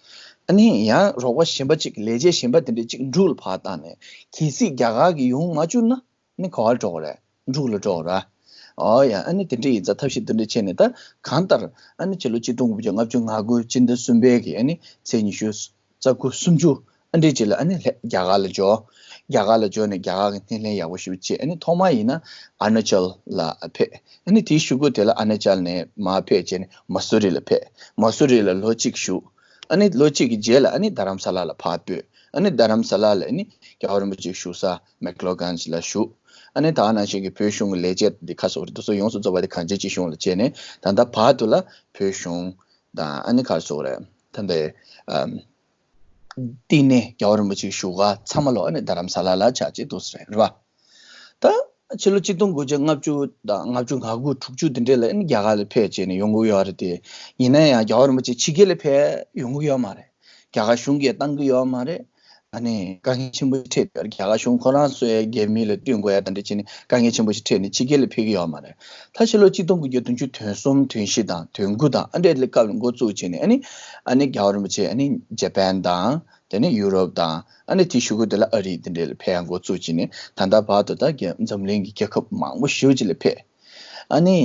ཨ་ནི་ཡང་རོགས་པ་གཞན་པ་གཅིག་ལས་བྱེད་གཞན་པ་དེ་འདྲས་གཅིག་འབྲུག་ལ་ཕར་བཏང་ནས། གལ་སྲིད་རྒྱ་གར་གྱི་ཡོང་མ་བཅུག་ན་ཨ་ནི་ག་པར་འགྲོ་དགོས་རེད། འབྲུག་ལ་འགྲོ་དགོས་རེད། ཨོ་ཡ། ཨ་ནི་དེ་འདྲས་ཡིན་ཙང་ཐབས་ཤེས་དེ་འདྲས་བྱས་ནས། ད་གང་ལྟར་ཨ་ནི་ཕྱི་ལོ་ཆིག་སྟོང་དགུ་བརྒྱ་ལྔ་བཅུ་ང་དགུ་སྤྱི་ཟླ་གསུམ་པའི་གི་ཨ་ནི་ཚེས་ཉི་ཤུ། རྩ་དགུ་སུམ་ཅུ་ཨ་འདྲས་ཅིག་ལ་ཨ་ནི་ལྷ་རྒྱ་གར་ལ་འབྱོར། རྒྱ་གར་ལ་འབྱོར་ནས་རྒྱ་གར་གྱི་སྣེ་ལེན་ཡག་པོ་ཞེ་པོ་བྱས། ཨ་ནི་ཐོག་མ་ཡིན་ན་ཨ་རུ་ན་ཅལ་ལ་ཕེབས། ཨ་ནི་དེའི་གཞུག་གུ་དེ་ལ་ཨ་རུ་ན་ཅལ་ནས་མར་ཕེབས་བྱས་ནས་མ་སུ་རི་ལ་ཕེབས། མ་སུ་རི་ལ་ལོ་གཅིག་བཞུགས། ཨ་ནི་ལོ་གཅིག་གི་རྗེས་ལ་ཨ་ནི་རྡ་རམ་ས་ལ་ལ་ཕར་སྤོས། ཨ་ནི་རྡ་རམ་ས་ལ་ལ་ཨ་ནི་རྒྱལ་བ་རིན་པོ་ཆེའི་བཞུགས་ས་མེག་ལོ་གྷན་ཇི་ལ་བཞུགས། ཨ་ནི་ད་ག་ནང་བཞིན་གྱི་བོད་གཞུང་གི་ལས་བྱེད་འདི་ག་སོགས་རེད། དེ་ཚོ་ཡོངས་སུ་རྫོགས་པ་དེ་གངས་ཅན་སྐྱིད་གཤོངས་ལ་བྱས་ནས་ད་ལྟ་བར་དུ་ལ་བོད་གཞུང་དང་ཨ་ནི་ག་སོགས་རེད། ད་ལྟའི་ཨམ། བསྟི་གནས་རྒྱལ་བ་རིན་པོ་ཆེའི་བཞུགས་སྒར་ཚང་མ་ལོ་ཨ་ནི་རྡ་རམ་ས་ལ་ལ་ཆགས་ཀྱི་འདུག་ཟེར་རེད་བ། ད་ཕྱི་ལོ་ཆིག་སྟོང་དགུ་བརྒྱ་ལྔ་བཅུ་དང་ལྔ་བཅུ་ང་དགུ་དྲུག་ཅུ་དེ་འདྲས་ལ་ཨ་ནི་རྒྱ་གར་ལ་ཕེབས་བྱས་ནས་ཡོང་གི་ཡོད་རེད་དེ། ཡིན་ན་ཡང་རྒྱལ་བ་རིན་པོ་ཆེ་ཕྱི་རྒྱལ་ལ་ཕེབས་ཡོང་གི་ཡོད་མ་རེད། རྒྱ་གར་གཞུང་གིས་བཏང་གི་ཡོད་མ་རེད། ཨ་ནི་དཀའ་ངལ་ཆེན་པོ་ཞིག་འཕྲད་ཡོད་རེད། རྒྱ་གར་གཞུང་ཁོ་རང་ཚོའི་རྒྱལ་མི་ལ་བསྟུན་དགོས་ཡ་དེ་འདྲ་བྱས་ནས་དཀའ་ངལ་ཆེན་པོ་ཞིག་འཕྲད་ནས་ཕྱི་རྒྱལ་ལ་ཕེབས་ཀྱི་ཡོད་མ་རེད། ད་ཕྱི་ལོ་ཆིག་སྟོང་དགུ་བརྒྱ་བདུན་ཅུ་དོན་གསུམ་དོན་བཞི་དང་དོན་དགུ་དང་ཨ་འདྲས་ལ་སྐབས་ལ་འགོ་བཙུགས་བྱས་ནས། ཨ་ནི་ཨ་ནི་རྒྱལ་བ་རིན་པོ་ཆེ་ཨ་ནི་ཇ་པན་དང་། དེ་ནས་ཡུ་རོབ་དང་། ཨ་ནི་དེའི་གཞུག་གུ་དེ་ལ་ཨ་རི་དེ་འདྲས་ལ་ཕེབས་ཡ་འགོ་བཙུགས་བྱས་ནས་ད་ལྟ་བར་དུ་ད་རྒྱ་འཛམ་གླིང་གི་རྒྱལ་ཁབ་མང་པོ་ཞེ་པོ་ཅིག་ལ་ཕེབས། ཨ་ནི།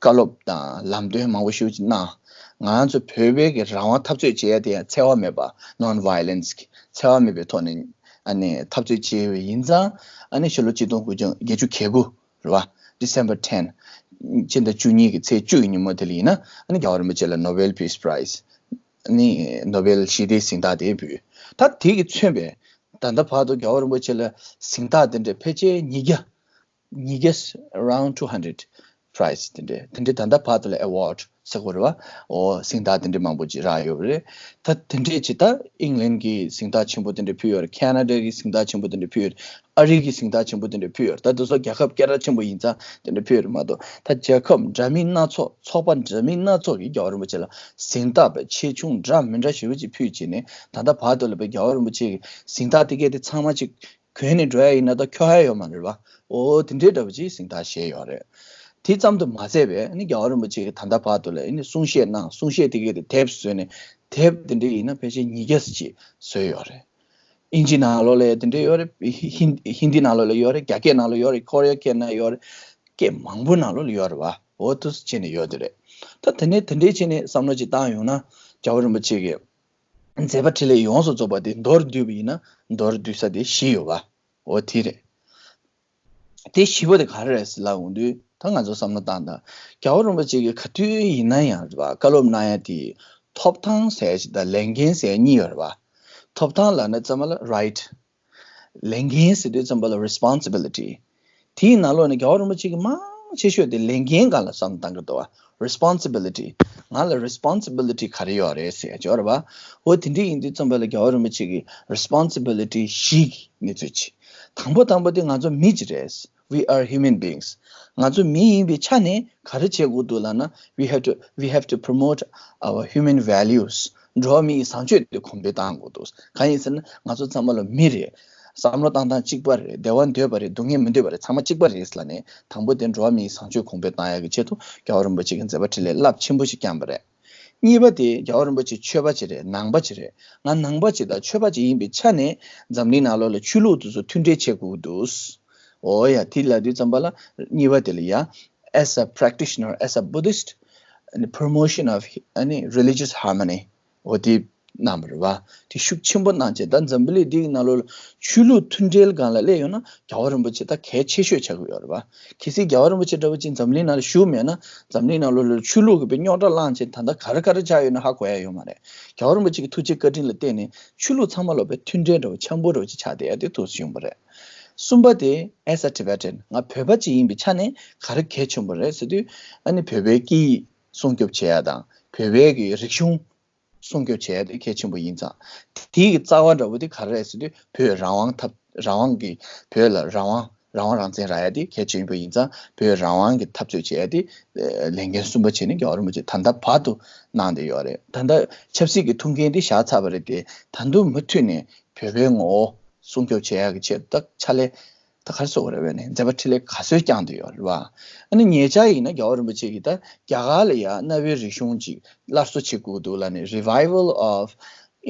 བཀའ་སློབ་དང་ལམ་སྟོན་མང་པོ་ཞེ་པོ་ཅིག་གནང་། ང་ཚོ་བོད་པའི་གི་རང་དབང་འཐབ་རྩོད་བྱེད་ཡ་དེ་ཡང་འཚེ་བ་མེད་པ། Non-violence གི་འཚེ་བ་མེད་པའི་ཐོག་ནས་ཨ་ནི་འཐབ་རྩོད་བྱས་པ་ཡིན་ཙང་། ཨ་ནི་ཕྱི་ལོ་ཆིག་སྟོང་དགུ་བརྒྱ་བརྒྱད་ཅུ་གྱ་དགུ་རེད་བ། December ten ཕྱི་ཟླ་བཅུ་གཉིས་ཀྱི་ཚེས་བཅུ་ཡི་ཉིན་མོ་དེ་ལ་ཡིན་ན། ཨ་ནི་རྒྱལ་བ་རིན་པོ་ཆེ་ལ་Nobel Peace Prize ཨ་ནི་ནོ་བེལ་ཞི་བདེའི་གཟེངས་རྟགས་དེ་ཕུལ། ད་དེ་གིས་མཚོན་པའི་ད་ལྟ་བར་དུ་རྒྱལ་བ་རིན་པོ་ཆེ་ལ་གཟེངས་རྟགས་དེ་འདྲ་ཕལ་ཆེར་ཉིས་བརྒྱ། ཉིས་བརྒྱ། Around two hundred prize དེ་འདྲ། དེ་འདྲ་ད་ལྟ་བར་དུ་ལ་award ཟེར་དགོས་རེད་བ། འོ་གཟེངས་རྟགས་དེ་འདྲ་མང་པོ་ཅིག་རག་ཡོད་པ་རེད། ད་དེ་འདྲས་ཅིག་ད་ཨིང་ལན་གྱི་གཟེངས་རྟགས་ཆེན་པོ་དེ་འདྲ་ཕུལ་ཡོད་རེད། ཁེ་ན་ཌ་གི་གཟེངས་རྟགས་ཆེན་པོ་དེ་འདྲ་ཕུལ་ཡོད་རེད། ཨ་རི་གི་གཟེངས་རྟགས་ཆེན་པོ་དེ་འདྲ་ཕུལ་ཡོད་རེད། ད་དེ་ཚོ་རྒྱལ་ཁབ་སྐད་གྲགས་ཆེན་པོ་ཡིན་ཙང་དེ་འདྲ་ཕུལ་ཡོད་རེད་མ་གཏོགས། ད་རྒྱལ་ཁབ་འདྲ་མིན་སྣ་ཚོགས། ཚོགས་པ་འདྲ་མིན་སྣ་ཚོགས་ཀྱིས་རྒྱལ་བ་རིན་པོ་ཆེ་ལ་གཟེངས་རྟགས་པའི་ཆེ་ཆུང་འདྲ་མི་འདྲ་ཞེ་པོ་ཅིག་ཕུལ་བྱས་ནས། ད་ལྟ་བར་དུ་ལ་བའི་རྒྱལ་བ་རིན་པོ་ཆེ་གི་གཟེངས་རྟགས་དེ་གས་དེ་ཚང་མ་ཅིག་གྱོན་ནས་འགྲོ་ཡ་ཡིན་ན་ད་འཁྱོག་ཡ་ཡོད་མ་རེད་བ། འོ་དེ་འདྲའི་འདྲ་བོ་ཅིག་གཟེངས་རྟགས་བཞེས་ཡོད་རེད། དེ་ཙམ་དུ་མ་ཟད་པའི་ཨ་ནི་རྒྱལ་བ་རིན་པོ་ཆེ་གིས་ད་ལྟ་བར་དུ་ལ་ཨ་ནི་གསུང་བཤད་གནང་། གསུང་བཤད་དེ་གས་དེ་དེབ་བཟོས་ནས། དེབ་དེ་འདྲ་ཡིན་ན་ཕལ་ཆེར་ཉིས་བརྒྱ་ཙམ་ཅིག་བཟོས་ཡོད་རེད། ཨིན་ཇི་ནང་ལོགས་ལ་ཡང་དེ་འདྲ་ཡོད་རེད། ཧིན་ཧིན་དི་ནང་ལོགས་ལ་ཡོད་རེད། རྒྱ་སྐད་ནང་ལ་ཡོད་རེད། ཁོ་རེ་ཡ་སྐད་ནང་ཡོད་རེད། སྐད་མང་པོ་ནང་ལོགས་ལ་ཡོད་རེད་བ། འོ་དེ་འདྲ་བྱས་ནས་ཡོད་དེ་རེད། ད་དེ་ནས་དེ་འདྲ་བྱས་ནས་བསམ་བློ་ཅིག་བཏང་ཡོང་ན། རྒྱལ་བ་རིན་པོ་ཆེ་གིས་མཛད་པ་འཕྲིན་ལས་ཡོངས་སུ་རྫོགས་པ་དེ་མདོར་བསྡུས་པ་ཡིན་ན། མདོར་བསྡུས་ས་དེ་བཞི་ཡོད་པ། འོ་དེ་རེད། དེ་བཞི་པོ་དེ་ག་རེ་རེད་ཟེར་ལབ་ཡོང་དུས། ད་ང་ཚོ་བསམ་བློ་བཏང་དང་། རྒྱལ་བ་རིན་པོ་ཆེ་གིས་ག་དུས་ཡིན་ན་ཡང་རེད་བ། བཀའ་སློབ་གནང་ཡ་དེ་ཐོབ་ཐང་ཟེར་ཡ་ཅིག་དང་ལས་འགན་ཟེར་ཡ་གཉིས་ཡོད་རེད་བ། ཐོབ་ཐང་ལབ་ན་ཙམ་པ་ལ་right། ལས་འགན་ཟེར་དུས་ཙམ་པ་ལ་responsibility། དེའི་ནང་ལོགས་ནས་རྒྱལ་བ་རིན་པོ་ཆེ་གིས་མང་ཆེ་ཤོས་དེ་ལས་འགན་སྒང་ལ་བསམ་བློ་བཏང་གི་འདུག་བ། Responsibility། ང་ལ་responsibility ག་རེ་ཡོད་རེད་ཟེར་ཡ་ཅིག་ཡོད་རེད་བ། འོ་དེ་འདྲ་ཡིན་དུས་ཙམ་པ་ལ་རྒྱལ་བ་རིན་པོ་ཆེ་གི་responsibility བཞི་གི་གནས་ཚུལ་ཅིག་དང་པོ་དང་པོ་དེ་ང་ཚོ་མི་ཅིག་རེད། We are human beings། ང་ཚོ་མི་ཡིན་པའི་ཆ་ནས་ག་རེ་བྱེད་དགོས་འདུག་ལབ་ན། we have to, we have to promote our human values། འགྲོ་བ་མིའི་བཟང་སྤྱོད་དེ་གོང་འཕེལ་བཏང་དགོས་འདུག་གང་ཡིན་ཟེར་ན་ང་ཚོ་ཚང་མ་ལ་མི་རེད། བསམ་བློ་བཏང་སྟངས་གཅིག་པ་རེད། བདེ་བ་འདོད་པ་རེད། སྡུག་བསྔལ་མི་འདོད་པ་རེད། ཚང་མ་གཅིག་པ་རེད་ལབ་ནས། དང་པོ་དེ་འགྲོ་བ་མིའི་བཟང་སྤྱོད་གོང་འཕེལ་བཏང་ཡག་གི་ཆེད་དུ་རྒྱལ་བ་རིན་པོ་ཆེ་གི་མཛད་པ་འཕྲིན་ལས་རླབས་ཆེན་པོ་ཞིག་བསྐྱངས་པ་རེད། གཉིས་པ་དེ་རྒྱལ་བ་རིན་པོ་ཆེ་ཆོས་པ་ཅིག་རེད། ནང་པ་ཅིག་རེད། ང་ནང་པ་ཅིག་དང་ཆོས་པ་ཅིག་ཡིན་པའི་ཆ་ནས་འཛམ་གླིང་ནང་ལོགས་ལ་ཆོས་ལུགས་དེ་ཚོ་མཐུན་འབྲེལ་བྱེད་དགོས་ཀྱི་འདུག་འོ་ཡ། དེ་ལབ་དུས་ཙམ་པ་ལ་གཉིས་པ་དེ་ལ་ཡ། As a practitioner, as a Buddhist, and promotion of, ཨ་ནི་religious harmony འོ་དེ་གནང་བ་རེད་བ། དེ་ཤུགས་ཆེན་པོ་གནང་བྱས། ད་འཛམ་བུ་གླིང་འདིའི་ནང་ལོགས་ལ་ཆོས་ལུགས་མཐུན་འབྲེལ་སྒང་ལ་སླེབས་ཡོང་ན་རྒྱལ་བ་རིན་པོ་ཆེ་ད་གལ་ཆེ་ཤོས་ཆགས་ཀྱི་ཡོད་རེད་བ། གལ་སྲིད་རྒྱལ་བ་རིན་པོ་ཆེ་འདྲ་བོ་ཅིག་འཛམ་གླིང་ནང་ལ་བཞུགས་མེད་ན། འཛམ་གླིང་ནང་ལོགས་ལ་ཆོས་ལུགས་ཀྱི་དཔེ་རྙོག་དྲ་བསླངས་བྱས་ད་ལྟ་ག་རེ་ག་རེ་ཆགས་ཡོད་ན་ཧ་གོ་ཡ་ཡོད་མ་རེད། རྒྱལ་བ་རིན་པོ་ཆེ་གི་ཐུགས་རྗེ་བཀའ་དྲིན་ལ་བརྟེན་ནས་ཆོས་ལུགས་ཚང་མ་ལོག་པའི་མཐུན་འབྲེལ་འདྲ་བོ་འཆམ་པོ་འདྲ་བོ་ཅིག་ཆགས་བསྡད་ཡ་དེ་ཐུགས་སུ་ཡོང་བ་རེད། གསུམ་པ་དེ། As a Tibetan། ང་བོད་པ་ཅིག་ཡིན་པའི་ཆ་ནས་ག་རེ་གལ་ཆེན་པོ་རེད་ཟེར་དུས། ཨ་ནི་བོད་པའི་སྐད་ཡིག་སྲུང་སྐྱོབ་བྱེད་ཡ་དང་། བོད་པའི་གི་རིག་གཞུང་སྲུང་སྐྱོབ་བྱེད་ཡ་དེ་གལ་ཆེན་པོ་ཡིན་ཙང་། དེའི་གི་རྩ་བ་འདྲ་བོ་དེ་ག་རེ་རེད་ཟེར་དུས། བོད་རང་དབང་འཐབ། རང་དབང་གི། བོད་ལ་རང་དབང་། རང་དབང་རང་བཙན་རག་ཡ་དེ་གལ་ཆེན་པོ་ཡིན་ཙང་། བོད་རང་དབང་གི་འཐབ་རྩོད་བྱེད་ཡ་དེ་ལས་འགན་གསུམ་པ་བྱས་ནས་རྒྱལ་བ་རིན་པོ་ཆེ་ད་ལྟ་བར་དུ་གནང་བསྡད་ཡོད་རེད། ད་ལྟ་ཆབ་སྲིད་ཀྱི་ཐུགས་འགན་དེ་བཞག་ཚར་བ་རེད་དེ། ད་དུང་མུ་མཐུད་ནས་བོད་པའི་ངོ་བོ་སྲུང་སྐྱོབ་བྱེད་ཡག་གི་ཆེད་དུ་ཕྱག་ལས་ད་ག་རེ་ཟེར་དགོས་རེད། བས་ནས་མཛད་པ་འཕྲིན་ལས་ག་ཚོད་བསྐྱངས་བསྡད་ཡོད་རེད་བ། ཨ་ནི་ཉེ་ཆར་ཡིན་ན་རྒྱལ་བ་རིན་པོ་ཆེ་གིས་ད་རྒྱ་གར་ལ་ཡ་གནའ་བོའི་རིག་གཞུང་ཅིག་སླར་གསོ་བྱེད་དགོས་འདུག་ལབ་ནས། Revival of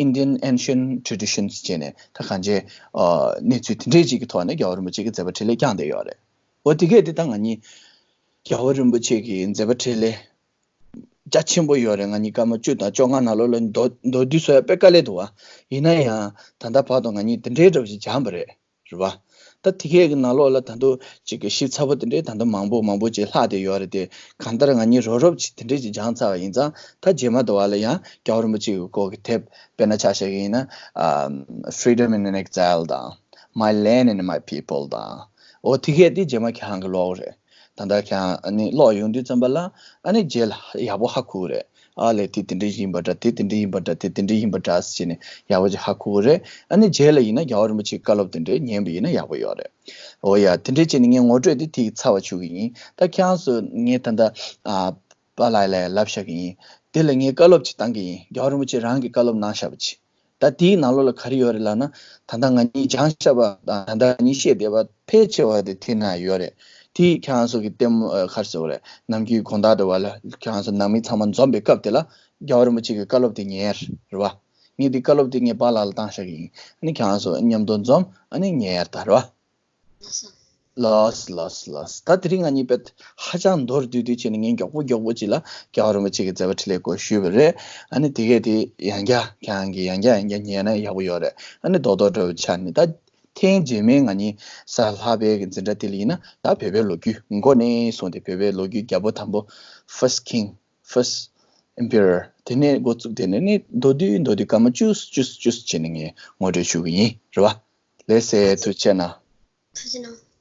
Indian Ancient Traditions བྱས་ནས། ད་གང་ཅི། ཨ། གནས་ཚུལ་དེ་འདྲས་ཅིག་གི་ཐོག་ནས་རྒྱལ་བ་རིན་པོ་ཆེ་གིས་མཛད་པ་འཕྲིན་ལས་བསྐྱངས་བསྡད་ཡོད་རེད། འོ་དེ་གས་དེ་ད་ང་གཉིས་རྒྱལ་བ་རིན་པོ་ཆེ་གི་མཛད་པ་འཕྲིན་ལས་རྒྱ་ཆེན་པོ་ཡོད་རེད། ང་གཉིས་སྐར་མ་བཅུ་དང་བཅོ་ལྔ་ནང་ལོགས་ལ་མདོར་མདོར་བསྡུས་བཟོ་ཡ་དཔེ་དཀའ་ལས་འདུག་བ། ཡིན་ན་ཡང་ད་ལྟ་བར་དུ་ང་གཉིས་དེ་འདྲའི་འདྲ་བོ་ཞིག་སྦྱངས་པ་རེད། རེད་བ། ད་དེ་གས་ཀྱི་ནང་ལོགས་ལ་ད་དུང་ཅིག་གི་ཞིབ་ཚགས་པོ་དེ་འདྲའི་ད་དུང་མང་པོ་མང་པོ་ཅིག་ལྷག་བསྡད་ཡོད་རེད་དེ། གང་ལྟར་ང་གཉིས་རོབ་རོབ་ཅིག་དེ་འདྲའི་ཅིག་སྦྱངས་ཚར་བ་ཡིན་ཙང་། ད་རྗེས་མ་དེ་བ་ལ་ཡང་རྒྱལ་བ་རིན་པོ་ཆེ་གི་སྐོར་གྱི་དེབ་དཔེར་ན་ཆ་བཞག་གི་ཡིན་ན། ཨམ། Freedom in an Exile དང་། My Land and My People དང་། འོ་དེ་གས་དེ་རྗེས་མ་ཁྱེད་རང་གིས་ཀློག་རེད། ད་ལྟ་ཁྱེད་རང་ཨ་ནི་ཀློག་ཡོང་དུས་ཙམ་པ་ལ། ཨ་ནི་རྗེས་ལ་ཡག་པོ་ཧ་གོ་གི་རེད། ཨ་ལས་དེ་དེ་འདྲ་ཡིན་པ་འདྲ། དེ་དེ་འདྲ་ཡིན་པ་འདྲ། དེ་དེ་འདྲ་ཡིན་པ་འདྲ་ཟེར་ནས་ཡག་པོ་ཅིག་ཧ་གོ་གི་རེད། ཨ་ནི་རྗེས་ལ་ཡིན་ན་རྒྱལ་བ་རིན་པོ་ཆེའི་བཀའ་སློབ་དེ་འདྲ་ཉན་པ་ཡིན་ན་ཡག་པོ་ཡོད་རེད། འོ་ཡ། དེ་འདྲ་བྱས་ནས་ངས་ངོ་སྤྲོད་དེ་དེ་ཚར་བ་ཞུ་གི་ཡིན། ད་ཁྱེད་རང་ཚོ་ངས་ད་ལྟ། ཨ། པཱ་ལགས་ལ་ལབ་བཞག་གི་ཡིན། དེ་ལ་ངས་བཀའ་སློབ་ཅིག་བཏང་གི་ཡིན། རྒྱལ་བ་རིན་པོ་ཆེ་རང་གིས་བཀའ་སློབ་གནང་བཞག་པ་ཅིག་ད་དེའི་ནང་ལོགས་ལ་ག་རེ་ཡོད་རེད་ལབ་ན། ད་ལྟ་ང་གཉིས་སྦྱངས་བཞག་པ་དང་། ད་ལྟ་ང་གཉིས་བཤད་བསྡད་པ་ཕལ་ཆེ་བ་དེ་དེ་ན་ཡོད་རེད། དེ་ཁྱེད་རང་ཚོ་གི་ལྟད་མོ། ཨ། ག་རེ་ཟེར་དགོས་རེད། ནམ་རྒྱུན་དགོང་དག་དེ་བ་ལ་ཁྱེད་རང་ཚོ་ནང་མི་ཚང་མ་འཛོམས་པའི་སྐབས་དེ་ལ་རྒྱལ་བ་རིན་པོ་ཆེ་གི་བཀའ་སློབ་དེ་ཉན་ཡ་རེད་བ། ངས་དེ་བཀའ་སློབ་དེ་ངས་པཱ་ལགས་ལ་བཏང་བཞག་གི་ཡིན། ཨ་ནི་ཁྱེད་རང་ཚོ་མཉམ་དུ་འཛོམས། ཨ་ནི་ཉན་ཡ་རེད་ད། རེད་བ། ལགས་སོ། ལགས་ལགས་ལགས། ད་དེ་རིང་ང་གཉིས་དཔེ་ཧ་ཅང་མདོར་བསྡུས་བསྡུས་བྱས་ནས། ངས་མགྱོགས་པོ་མགྱོགས་པོ་ཅིག་ལ་རྒྱལ་བ་རིན་པོ་ཆེ་གི་མཛད་པ་འཕྲིན་ལས་སྐོར་ཞུས་པ་རེད། ཨ་ནི་དེ་གས་དེ་ཡང་བསྐྱར་ཁྱེད་རང་གིས་ཡང་བསྐྱར་ཡང་བསྐྱར་ཉན་ན་ཡག་པོ་ཡོད་རེད། ཨ་ནི་རྡོག་རྡོག་འདྲ་བོ་ཆགས་ནས། ད་ཐེངས་རྗེས་མའི་ང་གཉིས་གཟའ་ལྷག་པའི་གི་འཛིན་གྲྭ་དེ་ལ་ཡིན་ན། ད་བོད་པའི་ལོ་རྒྱུས་འགོ་ནས་བཟུང་སྟེ། བོད་པའི་ལོ་རྒྱུས་རྒྱལ་པོ་དང་པོ། First King, First Emperor དེ་ནས་འགོ་བཙུགས། དེ་ནས་ནི་མདོར་བསྡུས་མདོར་བསྡུས་སྐར་མ་བཅུ་བཅུ་བཅུ་བྱས་ནས་ངས་ངོ་སྤྲོད་ཞུ་གི་ཡིན། རེད་བ། ལགས་སེ། ཐུགས་རྗེ་གནང་། ཐུགས་རྗེ་གནང་།